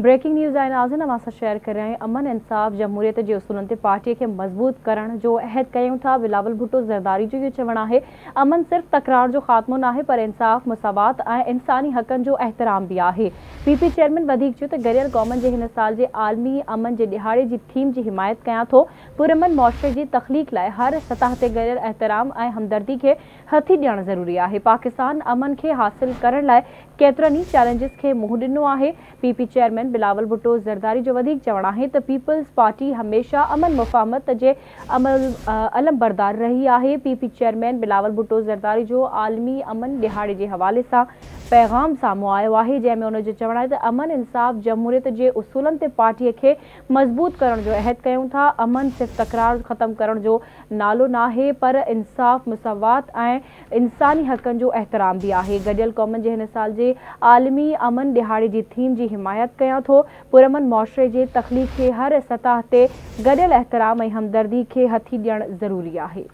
Breaking news آهي ناظرين اوهان سان شيئر ڪري رهيا آهيون امن انصاف جمهوريت جي اصولن تي پارٽي کي مضبوط ڪرڻ جو عهد ڪيون ٿا. بلاول ڀٽو زرداري جو اهو چوڻ آهي امن صرف تڪرار جو خاتمو ناهي پر انصاف، مساوات ۽ انساني حقن جو احترام به آهي. پي پي چيئرمين وڌيڪ چيو ته گڏيل قومن جي هن سال جي عالمي امن جي ڏهاڙي جي ٿيم جي حمايت ڪيان ٿو. پرامن معاشري جي تخليق لاء هر سطح تي گڏيل احترام ۽ همدردي کي هٿي ڏيڻ ضروري آهي. پاڪستان امن کي حاصل ڪرڻ لاء ڪيترن ئي چئلينجز کي منهن ڏنو آهي. P P chairman Bilawal Bhutto Zardari جو وڌيڪ چوڻ آهي ته پيپلز پارٽي هميشه امن مفاهمت جي علمبردار رهي آهي. P P chairman Bilawal Bhutto Zardari جو عالمي امن ڏهاڙي جي حوالي سان پيغام سامهون آيو آهي، جنهن ۾ ان جو چوڻ آهي ته امن، انصاف، جمهوريت جي اصولن تي پارٽي کي مضبوط ڪرڻ جو عهد ڪيون ٿا. امن صرف تڪرار ختم ڪرڻ جو نالو ناهي پر انصاف، مساوات ۽ انساني حقن جو احترام به آهي. گڏيل قومن جي هن سال جي عالمي امن ڏهاڙي جي ٿيم جي حمايت ڪيان ٿو. پرامن معاشري جي تخليق کي هر سطح تي گڏيل احترام ۽ همدردي کي هٿي ڏيڻ ضروري آهي.